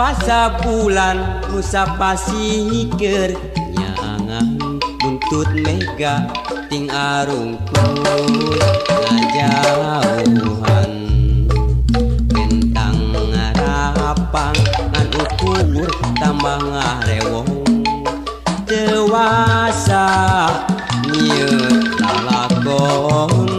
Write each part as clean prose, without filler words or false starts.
Basa bulan nusa pasikeur nyaangan buntut mega ting arungkut ngajauhan bentang ngarapang ngan ukur tambah ngarewong dewasa nyieun lalakon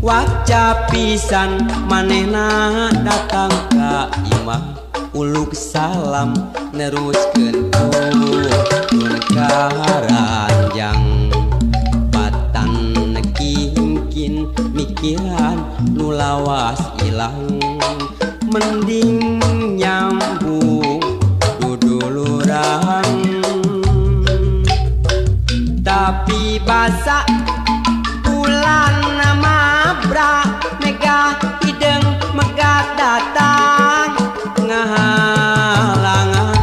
waca pisan manehna datang ka imah uluk salam neruskeun turun ka ranjang patan kingkin mikiran nu lawas ilang mending nyambung duduluran tapi basa bulan mabra mega hideng megat datang ngahalangan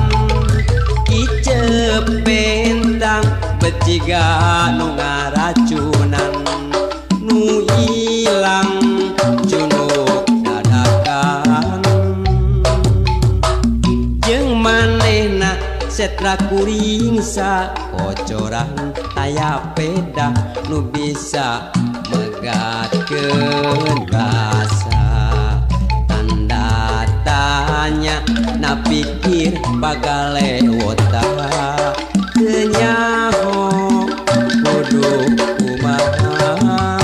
kicep bentang beciga nu ngaracunan nu ilang cunuk dadakan jeung manehna setra kuring sakocoran aya peda nu bisa megatkeun rasa tanda tanya na pikir bagalewota teu nyaho kudu kumaha.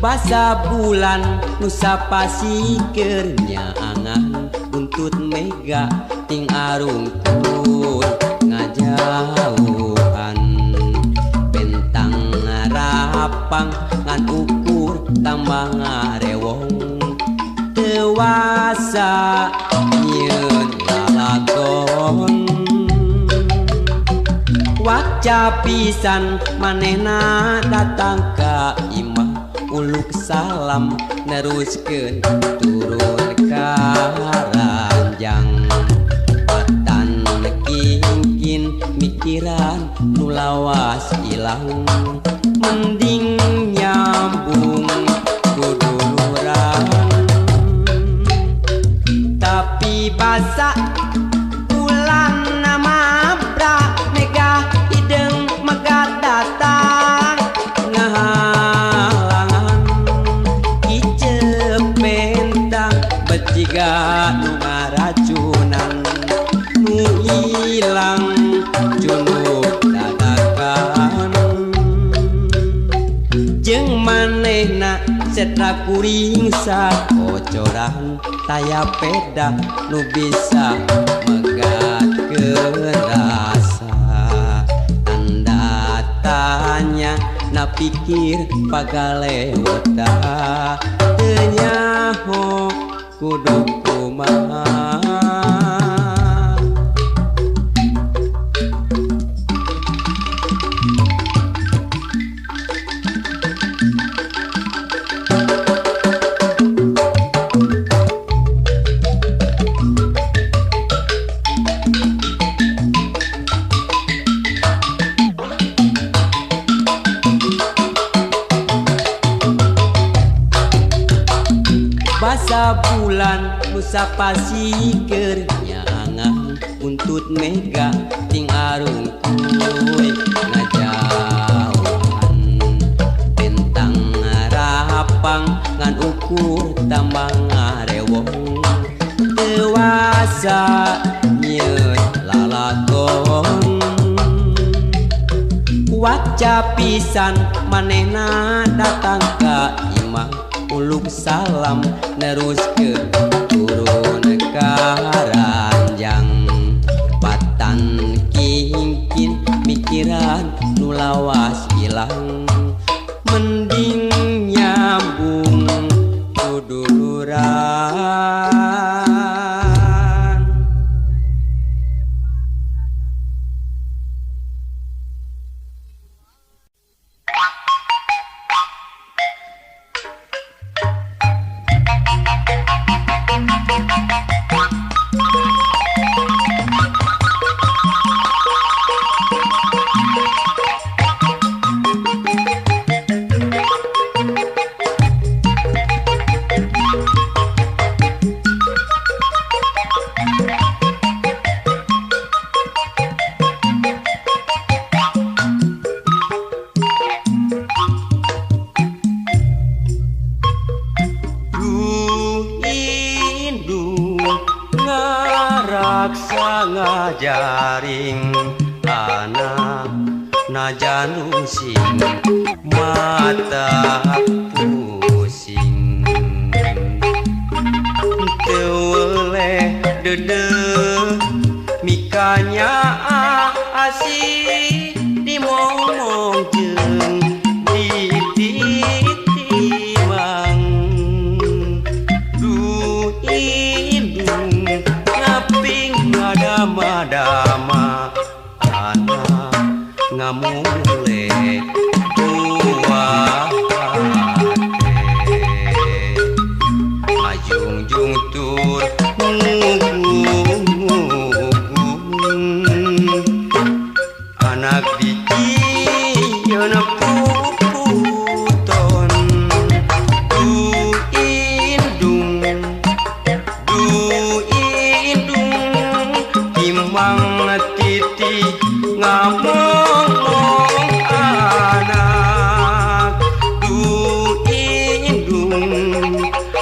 Basa bulan nusa pasikeur nyaangan buntut mega ting arungkut ngajauhan bentang ngarapang ngan ukur tambah ngarewong dewasa nyieun lalakon waca pisan manehna datang ka imah uluk salam neruskeun turun ka ranjang patan kingkin mikiran nu lawas ilang mending nyambung kuduluran tapi basa bulan mabra mega hideng megat datang ngahalangan kicep bentang beciga nu ngaracunan nu ilang cunuk dadakan jeung manehna setra kuring sakocoran taya peda nu bisa megatkeun rasa tanda tanya na pikir pagalewota teu nyaho kudu kumaha. Basa bulan nusa pasikeur nyaangan buntut mega ting arungkuy ngajauhan bentang ngarapang ngan ukur tambah ngarewong dewasa nyieun lalakon waca pisan manehna datang ka imah uluk salam neruskeun turun ka ranjang patan kingkin mikiran nu lawas ilang mending nyambung kuduluran. Ngaraksa ngajaring anak najan rungsing mata pusing. Teu weleh deudeuh mikanya asih dimomong jeung dititimang. Duh indung ngaping ngadama-dama anak ngamule buah hate. Ngajungjung tur ngugung anak dijieun puputon. Duh indung, duh indung timang titi ngamong anak. Duh indung,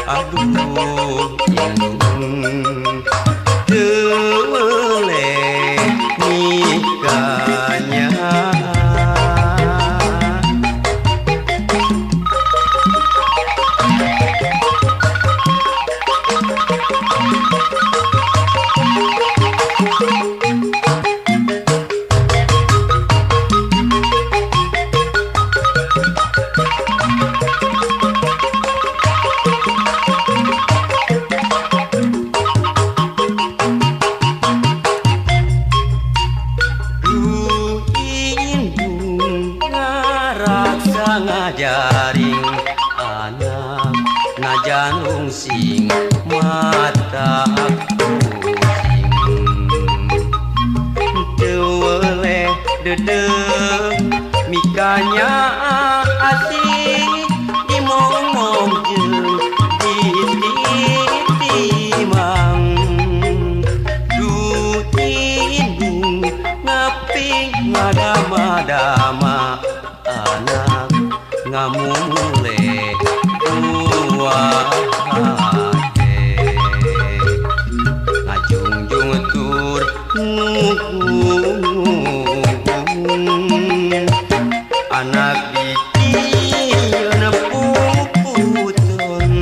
aduh indung teu weleh nikahnya. Duh indung ngaraksa ngajaring anak najan rungsing mata pusing. Teu weleh deudeuh mikanya asih dimomong jeung dititimang. Duh indung ngaping ngadama-dama anak ngamumule buah hate. Ngajungjung tur ngugung anak dijieun puputon.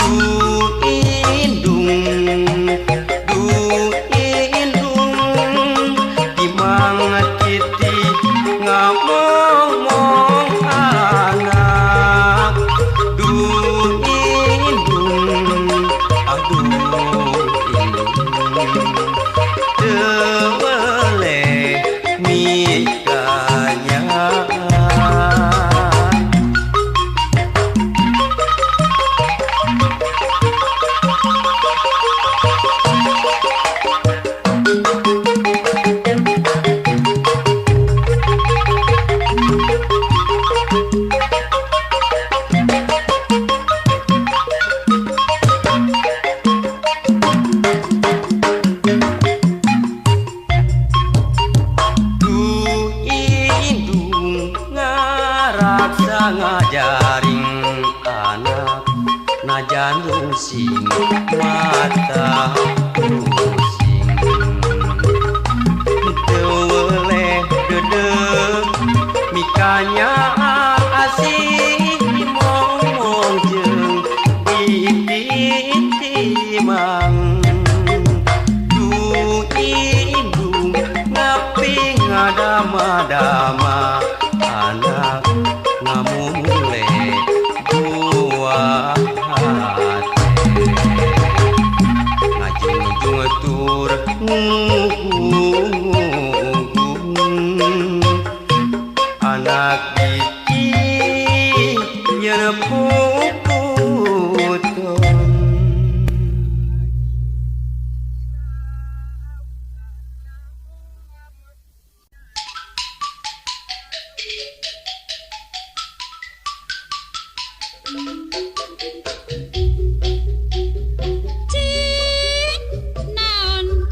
Duh indung, duh indung timang titi ngamomong anak. Duh indung, aduh indung teu weleh mikanya. Duh indung ngaraksa ngajaring anak najan rungsing mata pusing. Teu weleh deudeuh mikanya asih dimomong jeung dititimang. Duh indung ngaping ngadama-dama anak ngamumule buah hate. Ngajungjung tur ngugung anak dijieun puputon. Cik, naon?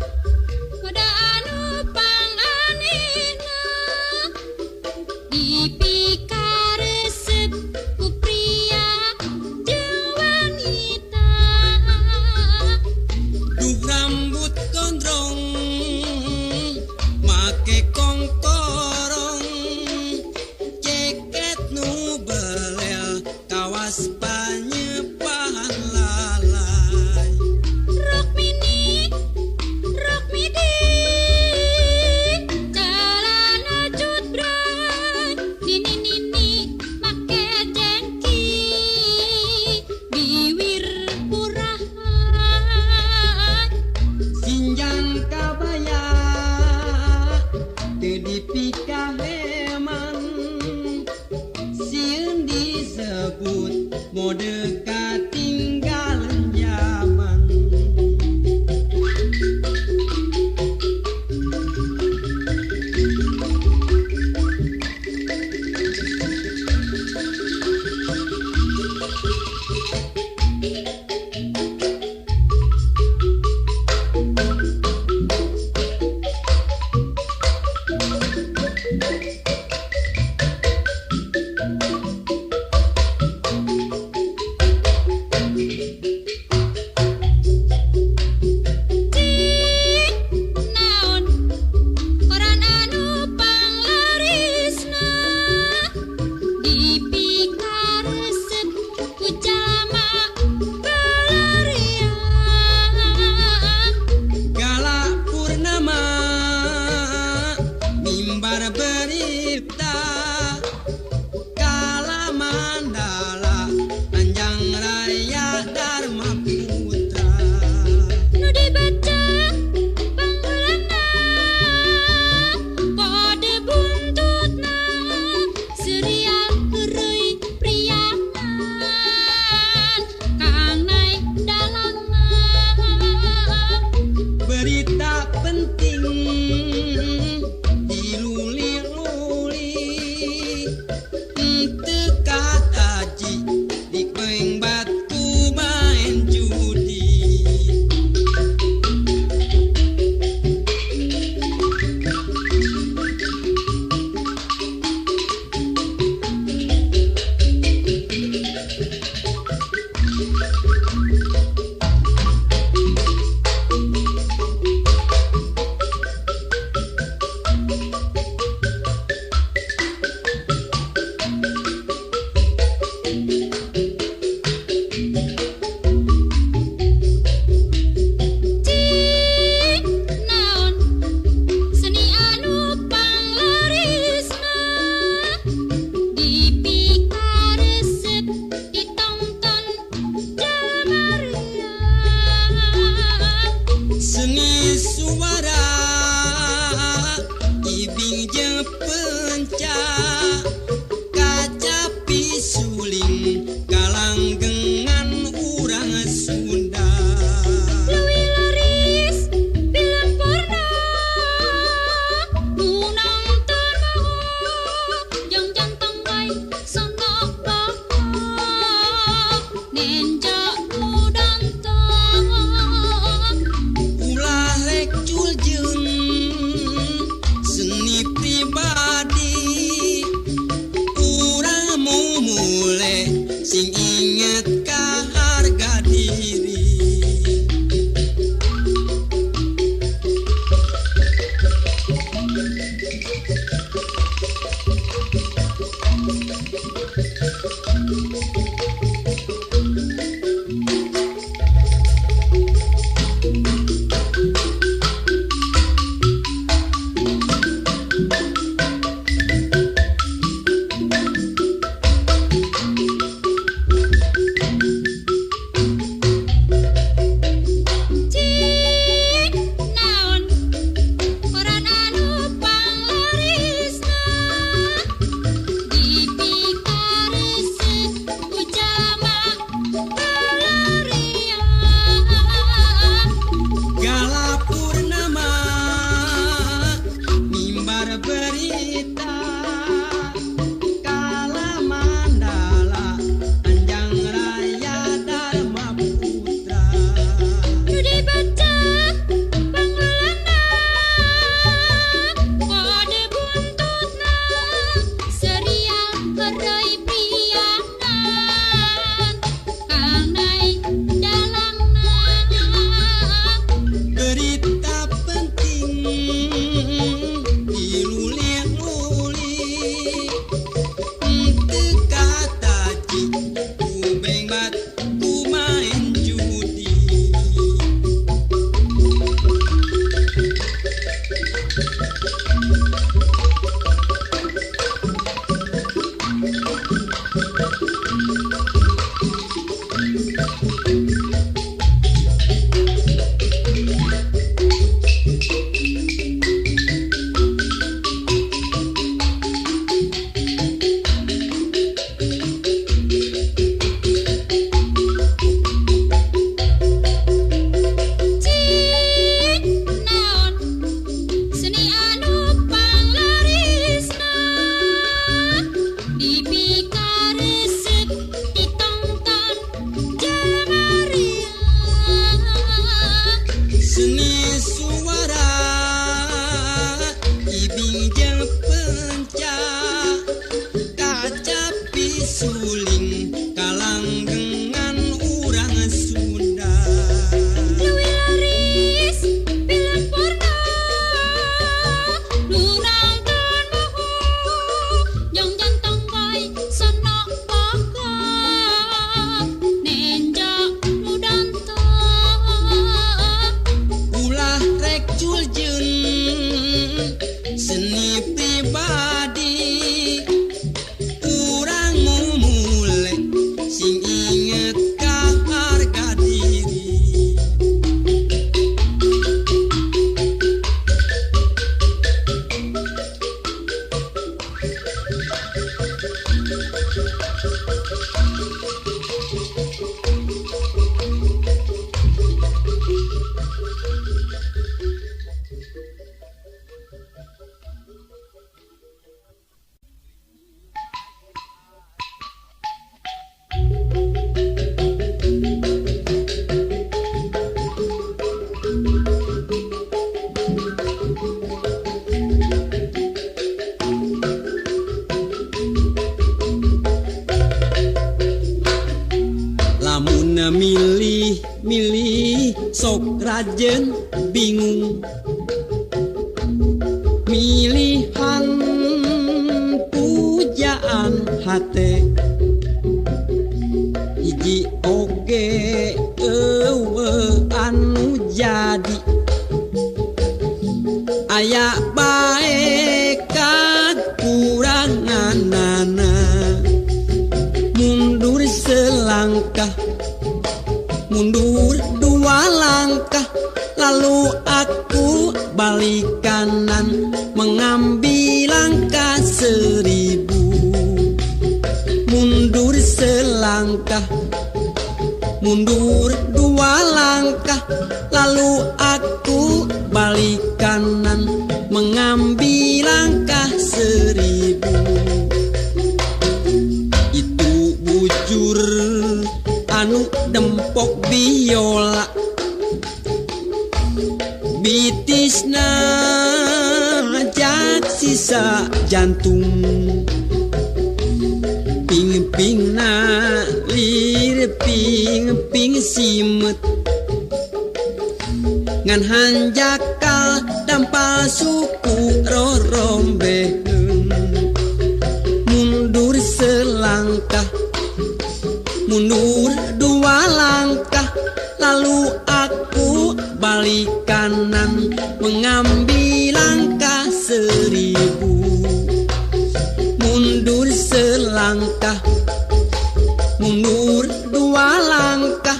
Lamun milih-milih sok rajen bingung, milihan pujaan hate hiji oge eueuh anu jadi aya bae kakuranganana. Mundur selangkah, mundur dua langkah, lalu aku balik kanan mengambil langkah 1000. Mundur selangkah, mundur dua langkah, lalu aku balik kanan mengambil langkah 1000. Itu bujur anu dempok biola, bitisna jak sisa jantung, ping-pingna lir ping-ping simet, ngan hanjakal dampal suku rorombeheun. Mundur selangkah, mundur dua langkah, lalu aku balik kanan mengambil langkah 1000. Mundur selangkah, mundur dua langkah,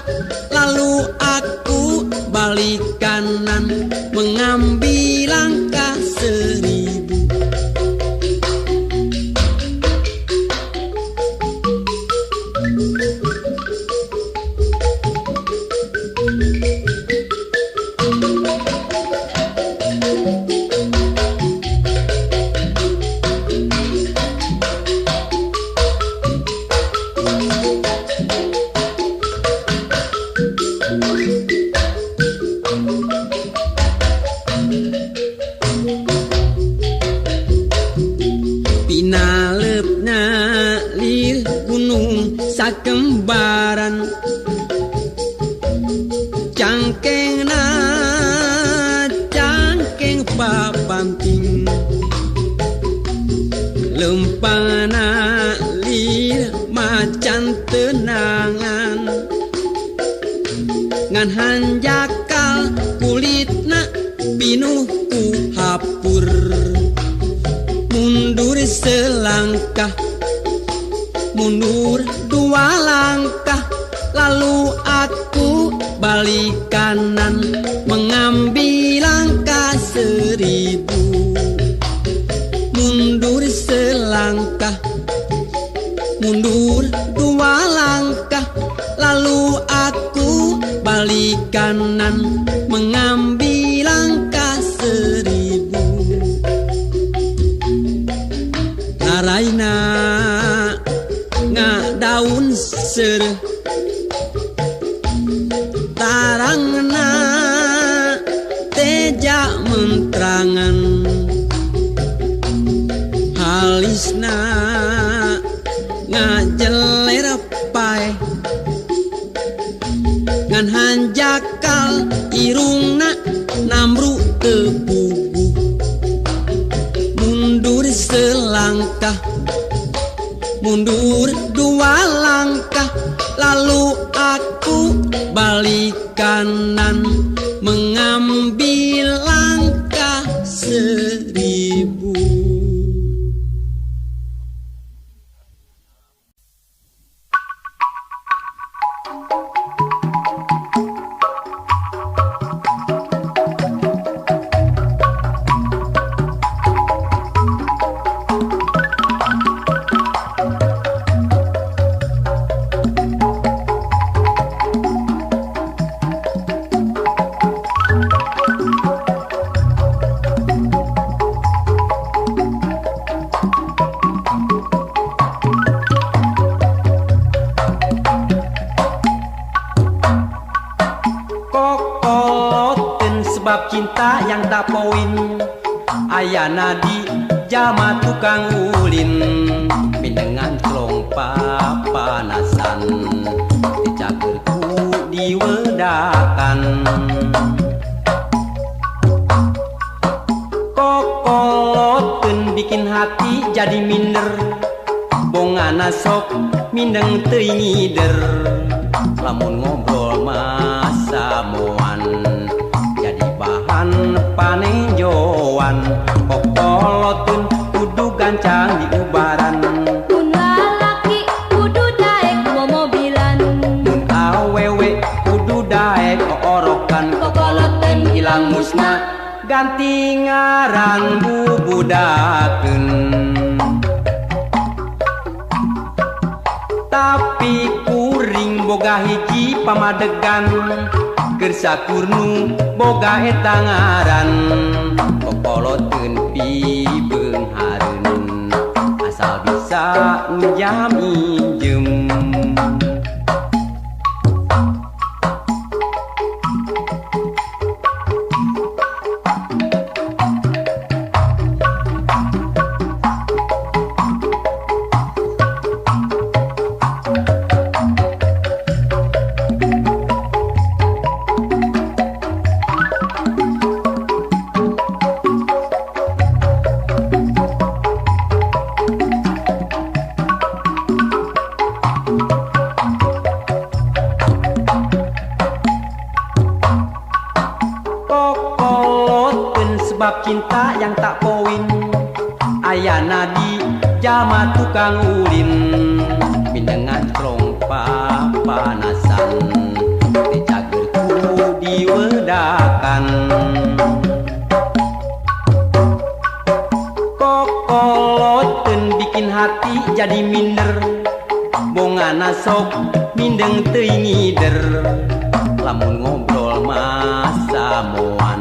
lalu aku balik kanan mengambil langkah 1000. Pinalepna lir gunung sakembaran, cangkengna cangkeng papanting, lempangna lir macan tenangan, ngan hanjakal kulitna pinuh ku hapur. Mundur selangkah, mundur dua langkah, lalu aku balik kanan mengambil langkah 1000. Mundur selangkah, mundur dua langkah, lalu aku balik kanan mengambil langkah 1000. Taraina ngadaun sereh, tarangna teja mentrangan, halisna ngajeler paeh, ngan hanjakal irungna namru teu puguh. Mundur selangkah, mundur dua langkah, lalu aku balik kanan mengambil langkah 1000. sebab cinta yang tak poin. Ayana di jalma tukang ulin, minengan clong papanasan, dicager ku diwedakan. Kokoloteun bikin hati jadi minder, bongana sok mindeng teuing ngider. Lamun ngobrol masamoan jadi bahan panenjoan. Kokoloteun kudu gancang diubaran, mun lalaki kudu daek momobilan, mun awewe kudu daek oorokan. Kokoloteun hilang musna ganti ngaran bubudakeun. Tapi kuring boga hiji pamadegan, keur sakurnu boga eta ngaran. Kokoloteun pibeunghareun, asal bisa njam injem. Kokoloteun sebab cinta yang tak poin. Ayana di jalma tukang ulin, minengan clong papanasan, dicager ku diwedakan. Kokoloteun bikin hati jadi minder, bongana sok mindeng teuing ngider. Lamun ngobrol masamoan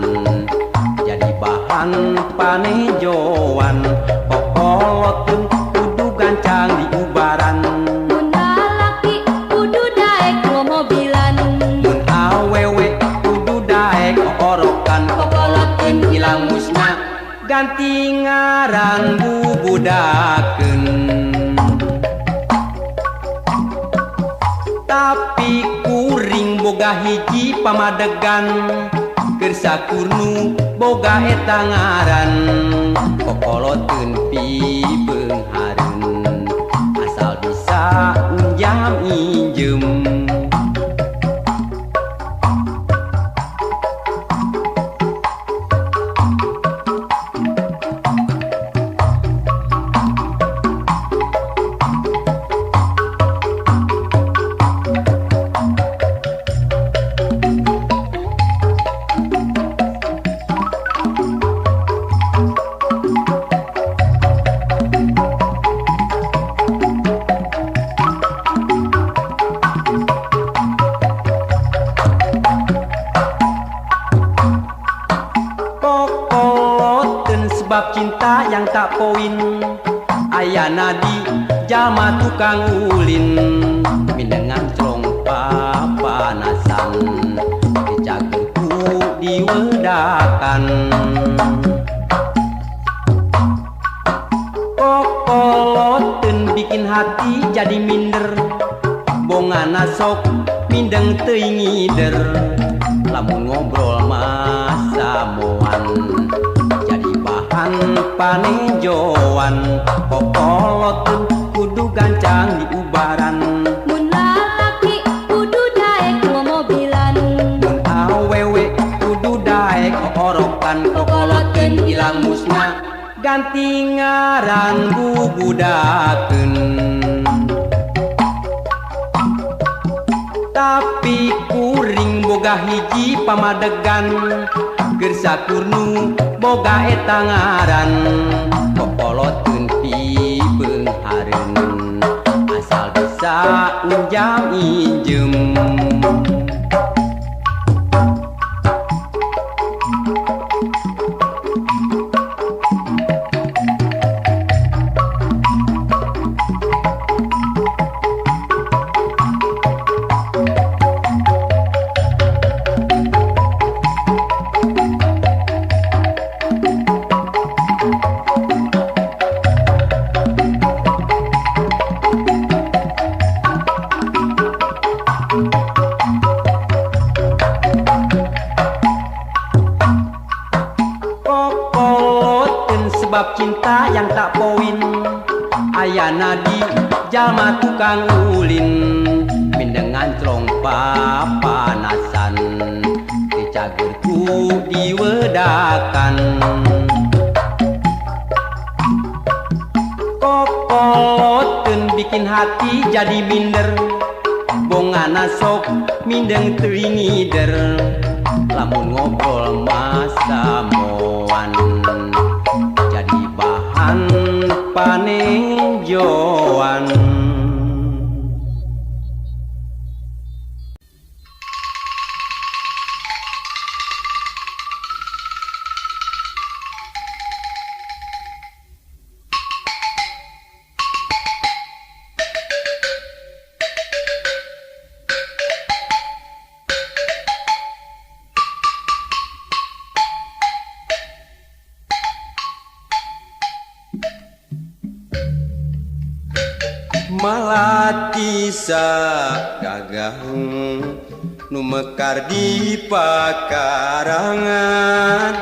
jadi bahan panejoan. Kokoloteun kudu gancang diubaran, mun lalaki kudu daek momobilan, mun awewe kudu daek oorokan. Kokoloteun hilang musna ganti ngaran bubudakeun. Tapi kuring boga hiji pamadegan, keur sakurnu boga eta ngaran. Kokoloteun pibeunghareun, asal bisa njam injem. Kokoloteun sebab cinta yang tak poin. Ayana di jalma tukang ulin, minengan clong papanasan, dicager ku diwedakan. Kokoloteun bikin hati jadi minder, bongana sok mindeng teuing ngider. Lamun ngobrol masamoan jadi bahan panenjoan. Kokoloteun kudu gancang diubaran, mun lalaki kudu daek momobilan, mun awewe kudu daek oorokan. Kokoloteun hilang musna ganti ngaran bubudakeun. Tapi kuring boga hiji pamadegan, keur sakurnu boga eta ngaran. Kokoloteun pibeunghareun, asal bisa njam injem. Sebab cinta yang tak poin ayana di jalma tukang ulin mindengan celong papanasan dicagerku diwedakan. Kokoloteun bikin hati jadi minder, bongana sok mindeng teuing ngider lamun ngobrol masamoan jadi bahan panenjoan. Malatisa gagang nu mekar di pakarangan,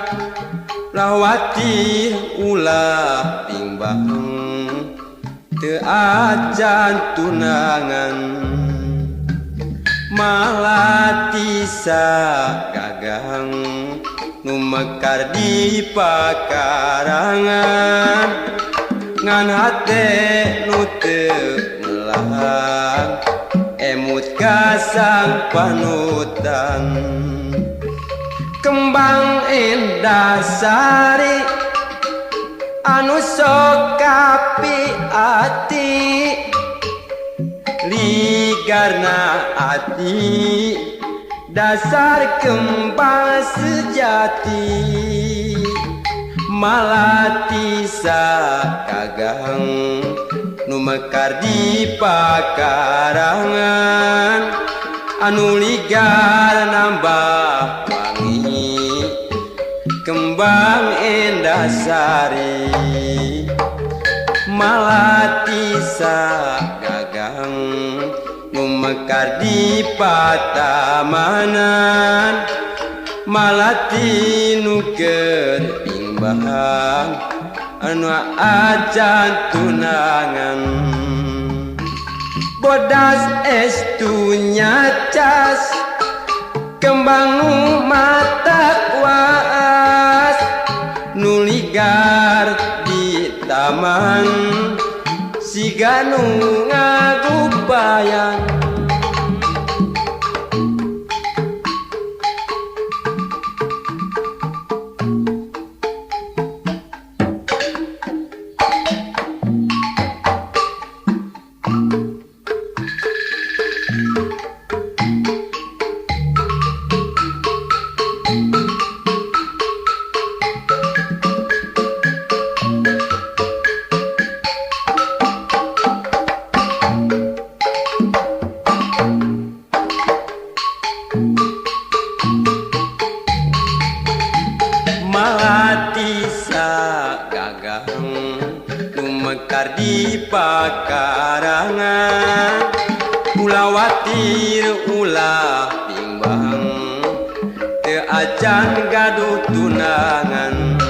lawati ulah timbang teu acan tunangan. Malatisa gagang nu mekar di pakarangan, ngan hate nu teu melang emut ka sang panutan. Kembang indah sari anu sok kapi ati, ligarna ati dasar kembang sejati. Malatisa gagang nu mekar di pakarangan, anu ligar nambah wangi kembang endah sari. Malatisa gagang nu mekar di patamanan, malati nu keur bimbang anu acan tunangan. Bodas estunya cas kembang nu mata waas, nu ligar di taman siga nu ngagubayan. Malatisa gagang nu mekar di pakarangan, ulah watir ulah bimbang teu acan gaduh tunangan.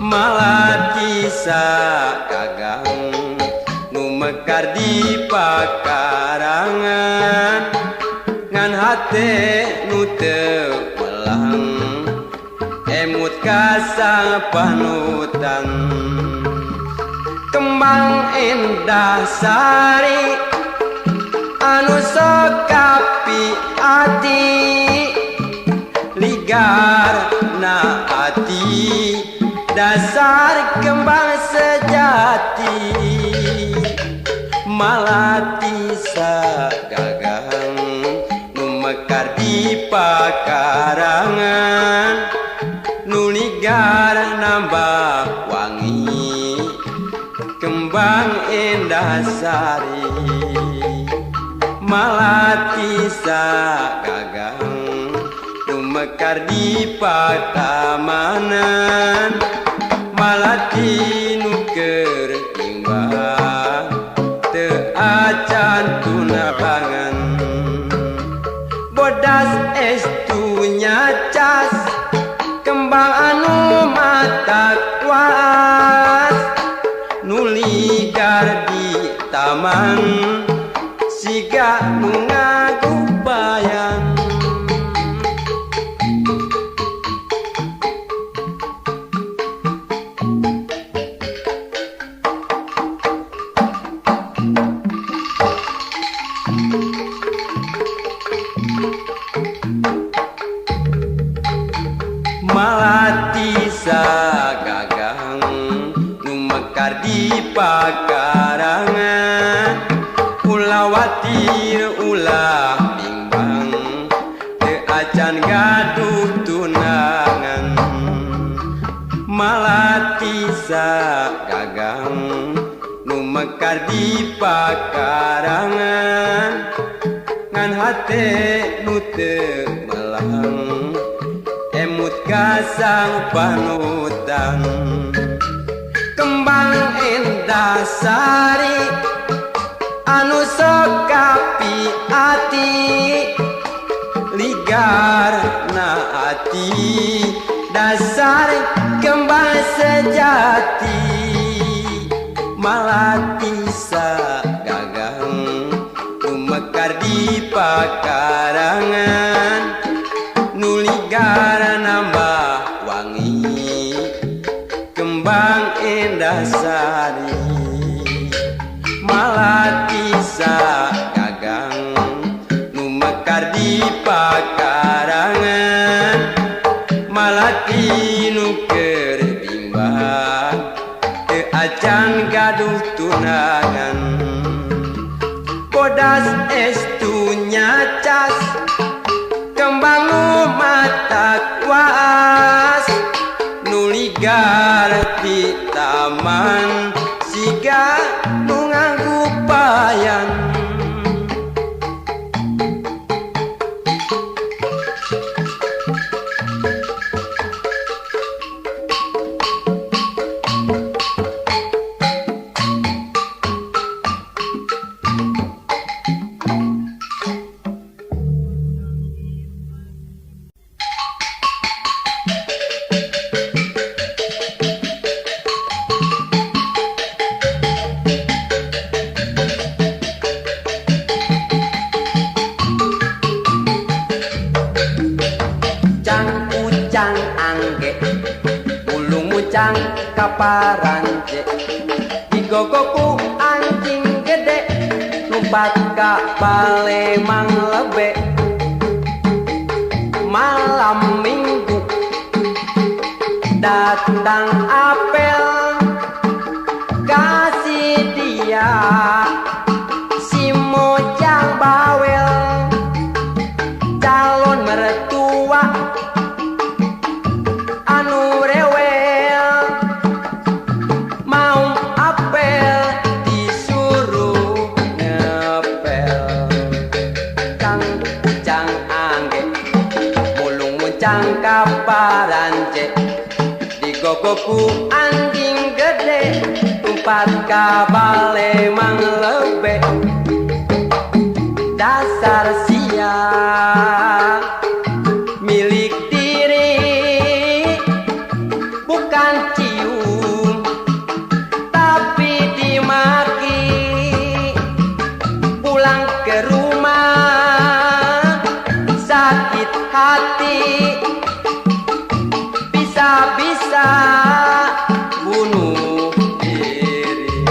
Malatisa gagang nu mekar di pakarangan, ngan hate nu teu melang emut ka sang panutan. Kembang endah sari anu sok kapi ati, ligar na ati dasar kembang sejati. Malatisa gagang nu mekar di pakarangan, nu ligar nambah wangi kembang endah sari. Malatisa gagang nu mekar di patamanan, malati nu keur imbang teu acan tunangan. Bodas estunya cas kembang anu mata. waas nuligar di taman siga nu ngagubayan. Malati sagagang nu mekar di pakarangan, ulah watir ulah bimbang teu acan gaduh tunangan. Malati sagagang nu mekar di pakarangan, ngan hate nu teu melang emut kasang panutan. Kembang endah sari anu sok kapi ati, ligar na ati dasar kembang sejati. Malati sagagang nu mekar di pakarangan, nuligar nambah wangi kembang endah sari. Malati sagagang nu mekar di pakarangan, malati nu keur bimbang teu acan gaduh tunangan. Bodas estu nyacas kembang nu matak waas, nuligar di taman siga nu ngagupayan. Kaparanje digogoku anjing gede lumpat ka Palembang lebe. Malam minggu datang apel kasih dia si mojang bawel, calon mertua anu rewel, mau apel disuruh ngepel. Cang cang angge mulung muncang kaparanje digogoku anjing gede tumpat ka Balemang lebe. Dasar sia milik diri bukan cium tapi dimaki. Pulang ke rumah sakit hati, bisa-bisa bunuh diri.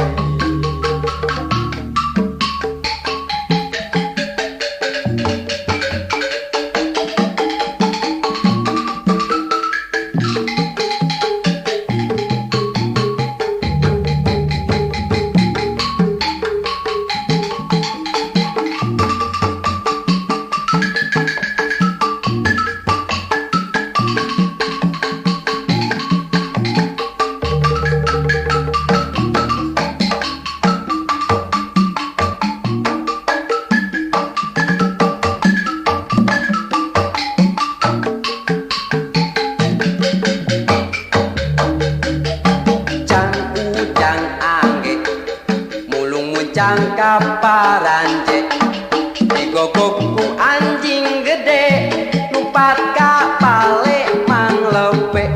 Muncang kaparanje digogokku anjing gede numpat ka Palembang lebe.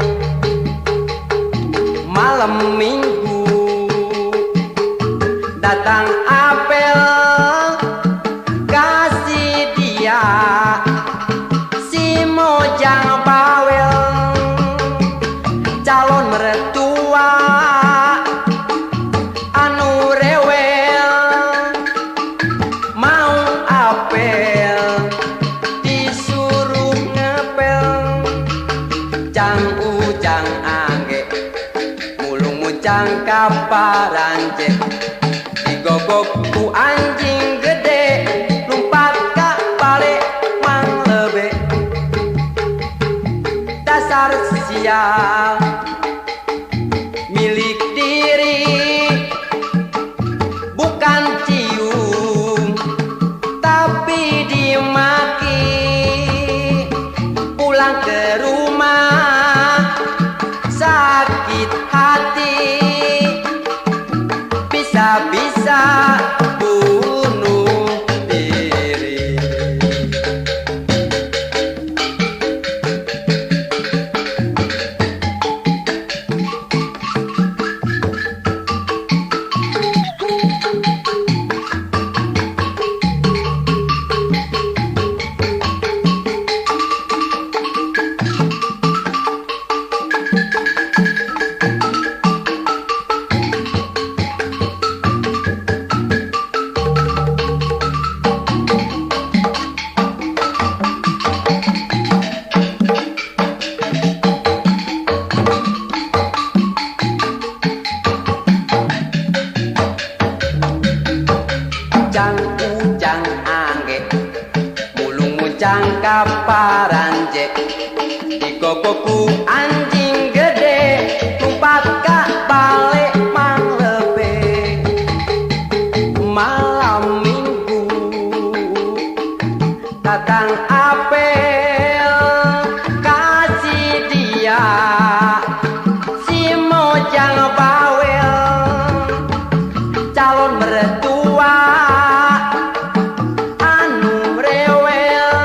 mertua anu rewel mau apel disuruh ngepel. Cang ujang angge mulung muncang kaparanje digogok ku anjing gede lumpat ka balik manglebe. Dasar sial milik diri bukan cium tapi dimaki. Pulang ke rumah sakit hati, bisa-bisa bunuh diri. Cang ujang angge mulung muncang kaparanje digogoku anjing gede lumpat ka balik manglebe. Malam minggu datang apel kasih dia si mojang bawel. Calon mertua anu rewel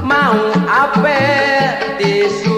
mau apel disuruh